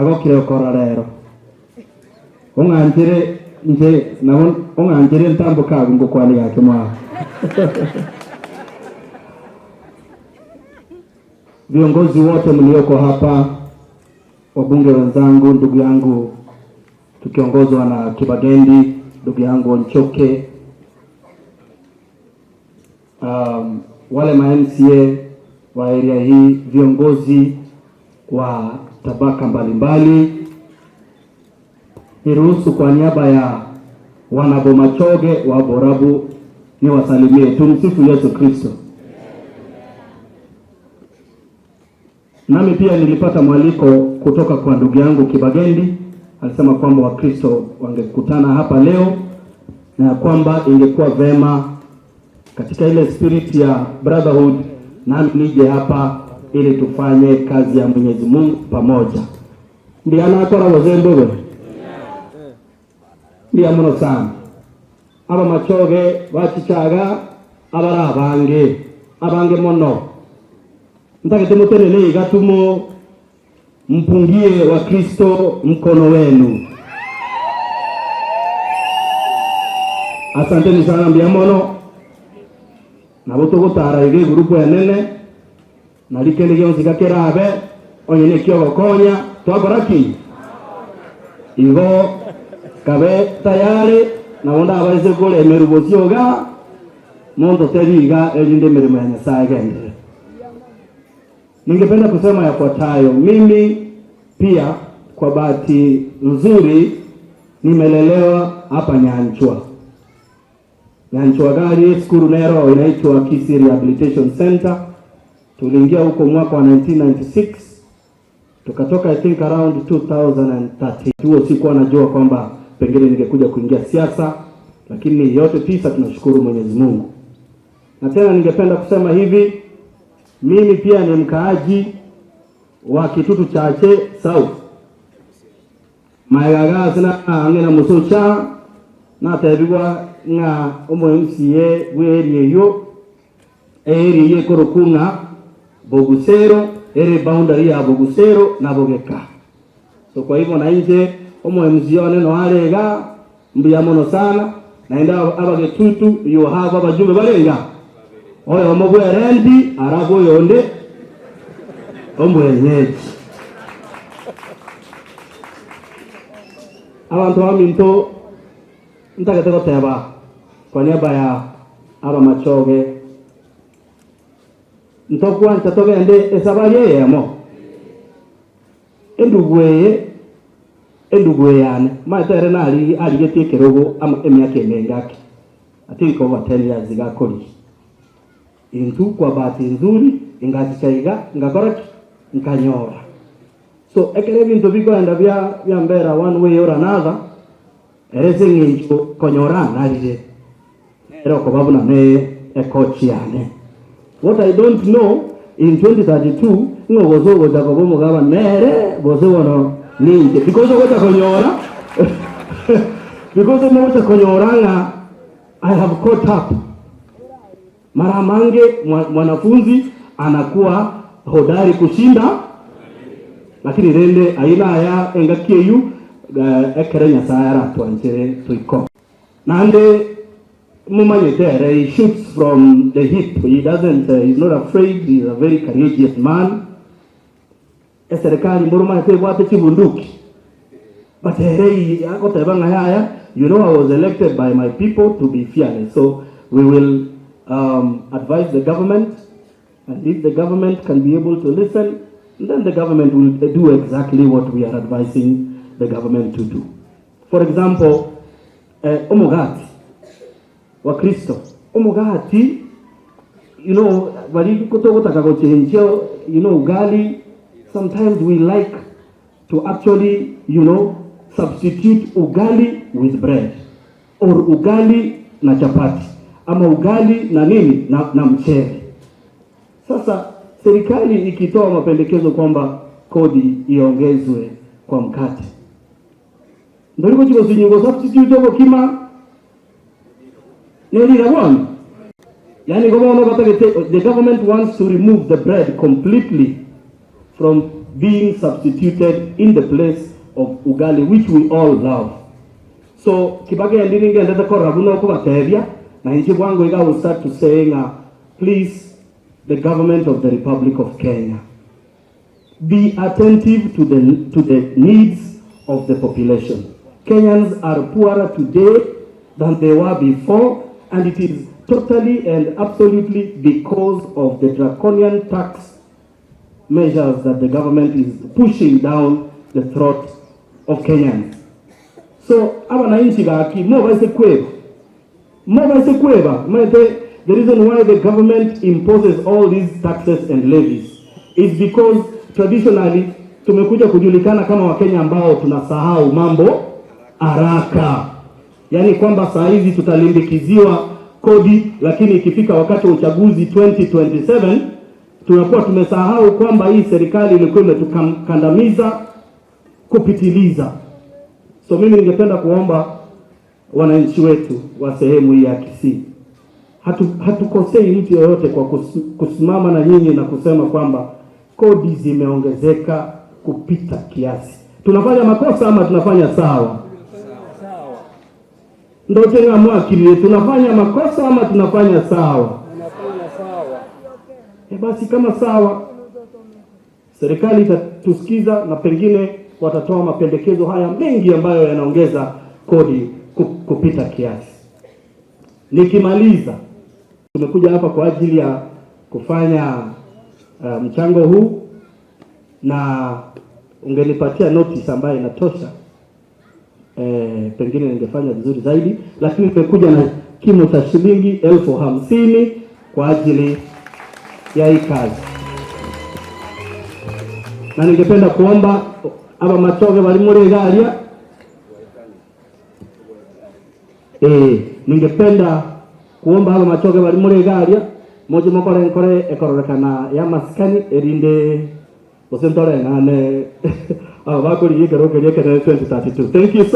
Agokire okora rero ong'anchire inche nabo ong'anchire ntamboke abwo ngokwania gake mwao. Viongozi wote mlioko hapa, wabunge wenzangu, ndugu yangu tukiongozwa na Kibagendi, ndugu yangu Onchoke, wale ma MCA wa area hii, viongozi wa tabaka mbalimbali, niruhusu kwa niaba ya wanabomachoge wa Borabu niwasalimie. Tumsifu Yesu Kristo. Nami pia nilipata mwaliko kutoka kwa ndugu yangu Kibagendi, alisema kwamba Wakristo wangekutana hapa leo na ya kwamba ingekuwa vema katika ile spirit ya brotherhood, nami nije hapa ili tufanye kazi ya Mwenyezi Mungu pamoja. Ndiye anakora wazembewe ndiya muno sana aba machoge bachichaga abara abange abange mono ntagete mutenene igatumo mpungie wa Kristo mkono wenu. Asanteni sana mbia mono nabo tugutara ige gurupu enene na rikende gionsi gakerabe onye nekiogokonya twakora ki igo kabe tayari nabo ndabaise koremerwa bosio monto tebiga erinde emirimo ya Nyasaye egendere. Ningependa kusema yafuatayo. Mimi pia kwa bahati nzuri nimelelewa hapa Nyanchwa. Nyanchwa gari skuru nero inaitwa Kisii Rehabilitation Center. Tuliingia huko mwaka wa 1996 tukatoka I think around 2013. Huo sikuwa najua kwamba pengine ningekuja kuingia siasa, lakini yote tisa tunashukuru Mwenyezi Mungu. Na tena ningependa kusema hivi, mimi pia ni mkaaji wa Kitutu Chache South maegaga sina ange na musocha natebigwa ng'a omo MCA bwa area eyo area eyo ekoroku ng'a Bogusero ere boundary ya Bogusero na Bogeka. So kwa hivyo na inje omo MCA one no arega mbuya mono sana naenda abagetutu you have abajumbe barenga oyo omobwerendi arabu oyonde omwenyeji abantu baminto ntagete goteba kwa niaba ya abamachoge ntokwancha togende esabari eyemo endugu eye endugu eyane maete ere nari arigetie ekerogo emiaka emenge ake I think over 10 years igakori intu kwa bahati nzuri ingachichaiga ngakora ki nkanyora so ekere ebinto bikoenda bia mbera one way or another ere ase eng'encho konyora narire nere okoba buna ne ekochi yane. What I don't know in 2032 ng'o gose ogocha koba omogaba nere gose bono ninche because ogocha konyora because omogocha konyora ng'a I have caught up. Mara mange mwanafunzi anakuwa hodari kushinda, lakini rende aina ya engaki eyu ekere Nyasaye aratwanchere tuiko nande mumanyete ere he shoots from the hip. He doesn't he's not afraid. He's a very courageous man. Eserikali mburumanyete ebwate chibunduki but ere agoteba ng'a yaya, you know, I was elected by my people to be fearless, so we will advise the government, and if the government can be able to listen, then the government will do exactly what we are advising the government to do. For example, omugati wa Kristo omugati, you know, bali kutogotaka gochenjia, you know, ugali, sometimes we like to actually, you know, substitute ugali with bread or ugali na chapati ama ugali na nini na mchele. Sasa serikali ikitoa mapendekezo kwamba kodi iongezwe kwa mkate ndoliko chikozinyuko substitute obokima nerira bwana yani gobono batagete the government wants to remove the bread completely from being substituted in the place of ugali, which we all love. So Kibage ndiringe ndete kora buno kubatebia na inchi bwangu iga will start to saying, please, the government of the Republic of Kenya, be attentive to the needs of the population. Kenyans are poorer today than they were before, and it is totally and absolutely because of the draconian tax measures that the government is pushing down the throat of Kenyans. So abananchi gaki mo baise kweba, mo baise kweba the reason why the government imposes all these taxes and levies is because traditionally tumekuja kujulikana kama Wakenya ambao tunasahau mambo haraka, yaani kwamba saa hizi tutalimbikiziwa kodi, lakini ikifika wakati wa uchaguzi 2027 tunakuwa tumesahau kwamba hii serikali ilikuwa imetukandamiza kupitiliza. So mimi ningependa kuomba wananchi wetu wa sehemu hii ya Kisii, hatukosei mtu yoyote kwa kusimama na nyinyi na kusema kwamba kodi zimeongezeka kupita kiasi. Tunafanya makosa ama tunafanya sawa? Ndo tena mwakili, tunafanya makosa ama tunafanya sawa? E, basi kama sawa, serikali itatusikiza na pengine watatoa mapendekezo haya mengi ambayo yanaongeza kodi kupita kiasi. Nikimaliza, tumekuja hapa kwa ajili ya kufanya mchango huu, na ungenipatia notice ambayo inatosha, pengine ningefanya vizuri zaidi, lakini nimekuja na kimo cha shilingi 50,000 kwa ajili ya hii kazi, na ningependa kuomba aba machoge bali muri garia, ningependa kuomba aba machoge bali muri garia moje mokore nkore ekororekana ya maskani erinde gose ntore ng'ane aba bakorigia ekero keria ekenene 2032. Thank you so